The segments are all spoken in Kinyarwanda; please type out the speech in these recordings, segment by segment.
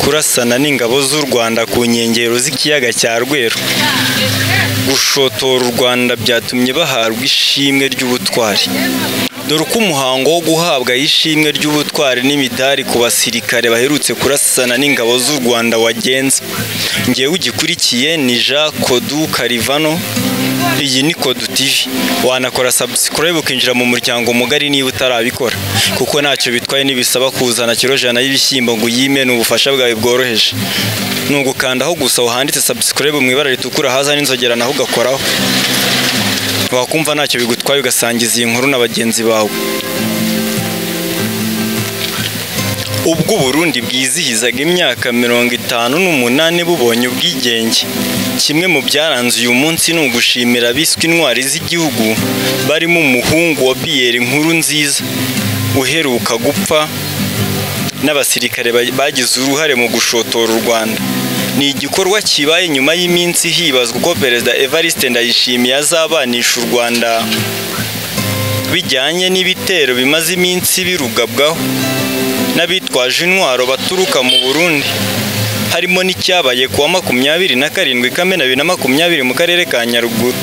Kurasana n'ingabo z'u Rwanda ku nkengero z'ikiyaga cya Rweru. Gushotora u Rwanda byatumye bahabwa ishimwe ry'ubutwari. Dore uko umuhango wo guhabwa ishimwe ry'ubutwari n'imidari ku basirikare baherutse kurasana n'ingabo z'u Rwanda wagenze. Ngewe ugikurikiye ni Jean Kodu Karivano, iyi ni Kodu TV. Wanakora subscribe ukinjira mu muryango mugari niba utarabikora, kuko ntacyo bitwaye, nibisaba kuzana kilo 100 y'ibishyimbo ngo uyime, ni ubufasha bwawe bworoheje. Ni ugukandaho gusa uhanditse subscribe mu ibara ritukura, haza n'inzogera naho ugakoraho. Wakumva ntacyo bigutwaye ugasangiza iyi nkuru na bagenzi bawe. Ubwo Burundi bwizihizaga imyaka 58 bubonye ubwigenge, kimwe mu byaranze uyu munsi ni ugushimira abiswe intwari z'igihugu, barimo umuhungu wa Pierre Nkurunziza uheruka gupfa n'abasirikare bagize uruhare mu gushotora u Rwanda. Ni igikorwa kibaye nyuma y'iminsi hibazwa uko Perezida Evariste Ndayishimiye azabanisha u Rwanda bijyanye n'ibitero bimaze iminsi birugabwaho n'abitwaje intwaro baturuka mu Burundi, harimo n'icyabaye kuwa 27 Kamena 2020 mu karere ka Nyaruguru.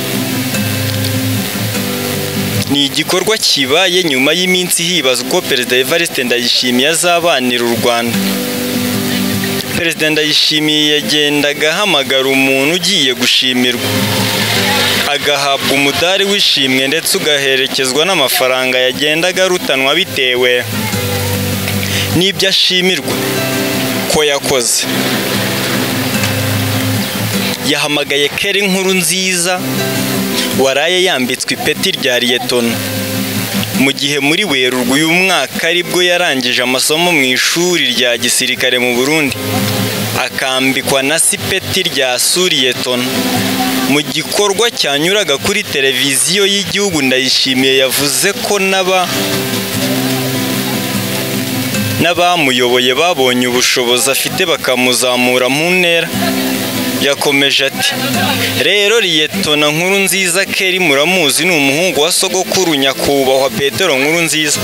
Ni igikorwa kibaye nyuma y'iminsi hibazwa uko Perezida Evariste Ndayishimiye azabanira u Rwanda. Perezida Ndayishimiye yagendaga ahamagara umuntu ugiye gushimirwa, agahabwa umudari w'ishimwe ndetse ugaherekezwa n'amafaranga yagendaga arutanwa bitewe n'ibyo ashimirwa ko yakoze. Yahamagaye Keri Nkurunziza waraye yambitswe ipeti rya liyetona, mu gihe muri Werurwe uyu mwaka aribwo yarangije amasomo mu ishuri rya gisirikare mu Burundi, akambikwa na sipeti rya suriyetona. Mu gikorwa cyanyuraga kuri televiziyo y'igihugu, Ndayishimiye yavuze ko n'abamuyoboye babonye ubushobozi afite bakamuzamura mu ntera. Yakomeje ati: "Rero Liyetona Nkurunziza Keri muramuzi, ni umuhungu wa sogokuru nyakubahwa Petero Nkurunziza.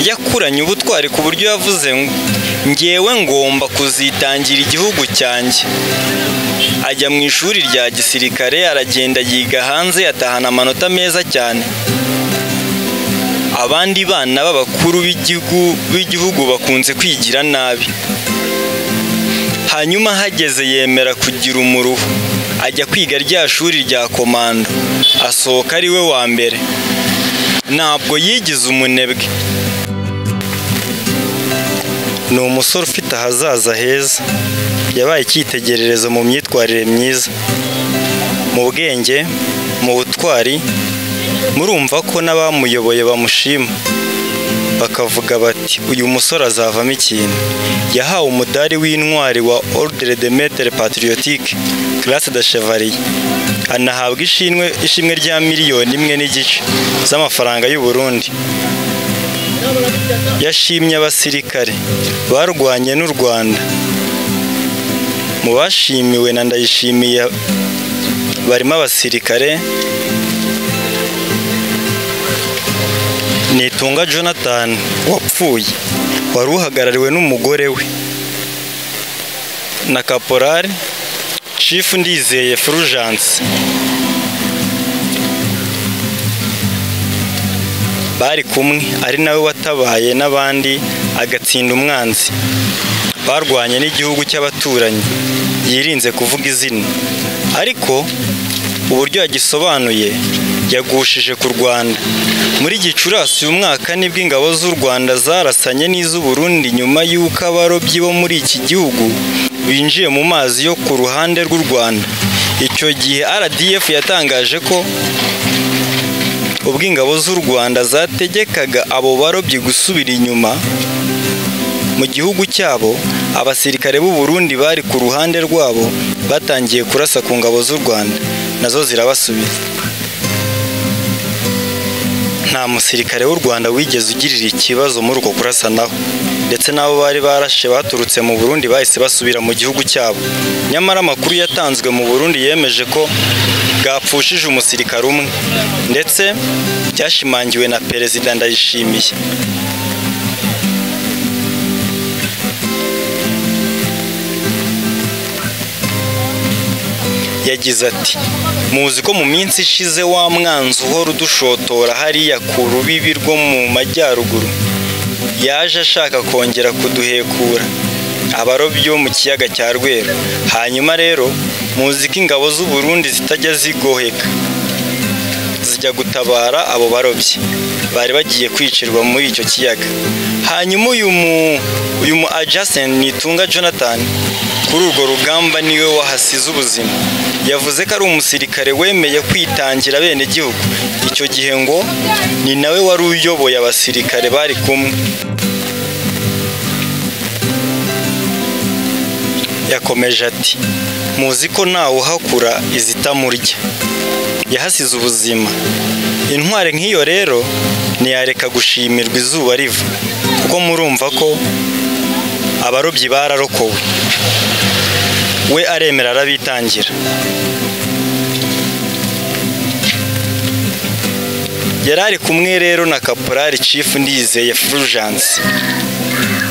Yakuranye ubutwari ku buryo yavuze ngo ngewe ngomba kuzitangira igihugu cyanjye. Ajya mu ishuri rya gisirikare, aragenda yiga hanze, atahana amanota meza cyane. Abandi bana b'abakuru b'igihugu bakunze kwigira nabi. Hanyuma hageze yemera kugira umuruho, ajya kwiga rya shuri rya komando, asohoka ari we wa mbere. Ntabwo yigize umunebwe. Ni umusore ufite ahazaza heza, yabaye icyitegererezo mu myitwarire myiza, mu bwenge, mu butwari. Murumva ko n'abamuyoboye bamushima, bakavuga bati uyu musore azavamo ikintu. Yahawe umudari w'intwari wa Ordre de Maitre Patriotique classe de Chevalier, anahabwa ishimwe rya 1.5 miliyoni z'amafaranga y'u Burundi. Yashimye abasirikare barwanye n'u Rwanda. Mu bashimiwe na Ndayishimiye barimo abasirikare Nitunga Jonathan wapfuye, wari uhagarariwe n'umugore we, na Caporal Chief Ndizeye Fulgence. Bari kumwe, ari nawe watabaye n'abandi agatsinda umwanzi. Barwanye n'igihugu cy'abaturanyi, yirinze kuvuga izina, ariko uburyo yagisobanuye yagushije ku Rwanda. Muri Gicurasi uyu mwaka nibwo ingabo z'u Rwanda zarasanye n'iz'u Burundi nyuma y'uko abarobyi bo muri iki gihugu binjiye mu mazi yo ku ruhande rw'u Rwanda. Icyo gihe RDF yatangaje ko ubwo ingabo z'u Rwanda zategekaga abo barobyi gusubira inyuma mu gihugu cyabo, abasirikare b'u Burundi bari ku ruhande rwabo batangiye kurasa ku ngabo z'u Rwanda, nazo zirabasubiza. Nta musirikare w'u Rwanda wigeze ugirira ikibazo muri uko kurasanaho, ndetse n'abo bari barashe baturutse mu Burundi bahise basubira mu gihugu cyabo. Nyamara amakuru yatanzwe mu Burundi yemeje ko bwapfushije umusirikare umwe, ndetse byashimangiwe na Perezida Ndayishimiye. Yagize ati muzi ko mu minsi ishize wa mwanzi uhora udushotora hariya ku rubibi rwo mu majyaruguru yaje ashaka kongera kuduhekura abarobyi bo mu kiyaga cya Rweru. Hanyuma rero muzi ko ingabo z'u Burundi zitajya zigoheka, zijya gutabara abo barobyi bari bagiye kwicirwa muri icyo kiyaga. Hanyuma uyu mu adjacent Nitunga Jonathan kuri urwo rugamba niwe wahasize ubuzima. Yavuze ko ari umusirikare wemeye kwitangira bene gihugu. Icyo gihe ngo ni nawe wari uyoboye abasirikare bari kumwe. Yakomeje ati muzi ko ntawe uhakura izitamurya, yahasize ubuzima. Intwari nk'iyo rero ntiyareka gushimirwa izuba riva, kuko murumva ko abarobyi bararokowe, we aremera arabitangira. Yari ari kumwe rero na Kaporali Chief Ndizeye Fulgence,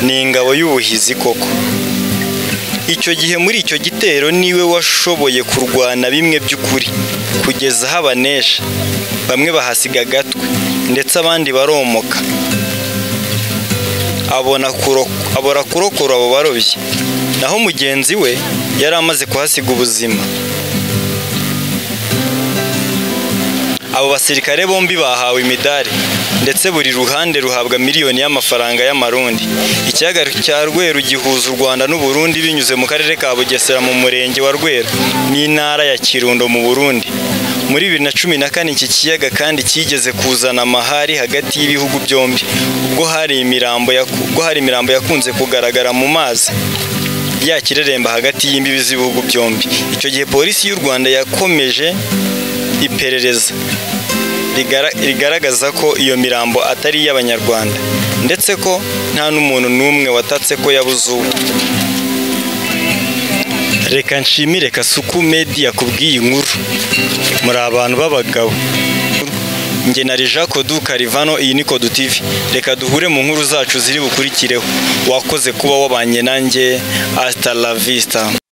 ni ingabo y'ubuhizi koko. Icyo gihe muri icyo gitero niwe washoboye kurwana bimwe by'ukuri kugeza aho abanesha, bamwe bahasiga agatwe ndetse abandi baromoka. Abona kurokora abo barobyi, naho mugenzi we yari amaze kuhasiga ubuzima. Abo basirikare bombi bahawe imidari ndetse buri ruhande ruhabwa miliyoni y'amafaranga y'amarundi. Ikiyaga cya Rweru gihuza u Rwanda n'u Burundi binyuze mu karere ka Bugesera mu murenge wa Rweru n'intara ya Kirundo mu Burundi. Muri 2014 iki kiyaga kandi kigeze kuzana amahari hagati y'ibihugu byombi, ubwo hari imirambo yakunze kugaragara mu mazi yakireremba hagati y'imbibi z'ibihugu byombi. Icyo gihe polisi y'u Rwanda yakomeje iperereza rigaragaza ko iyo mirambo atari iy'Abanyarwanda, ndetse ko nta n'umuntu n'umwe watatse ko yabuze uwe. Reka nshimire Kasuku Media kubw'iyi nkuru, muri abantu b'abagabo. Njye na Jean Kodu Karivano, iyi ni Kodu TV. Reka duhure mu nkuru zacu ziri bukurikireho. Wakoze kuba wabanye nanjye, hasta la vista.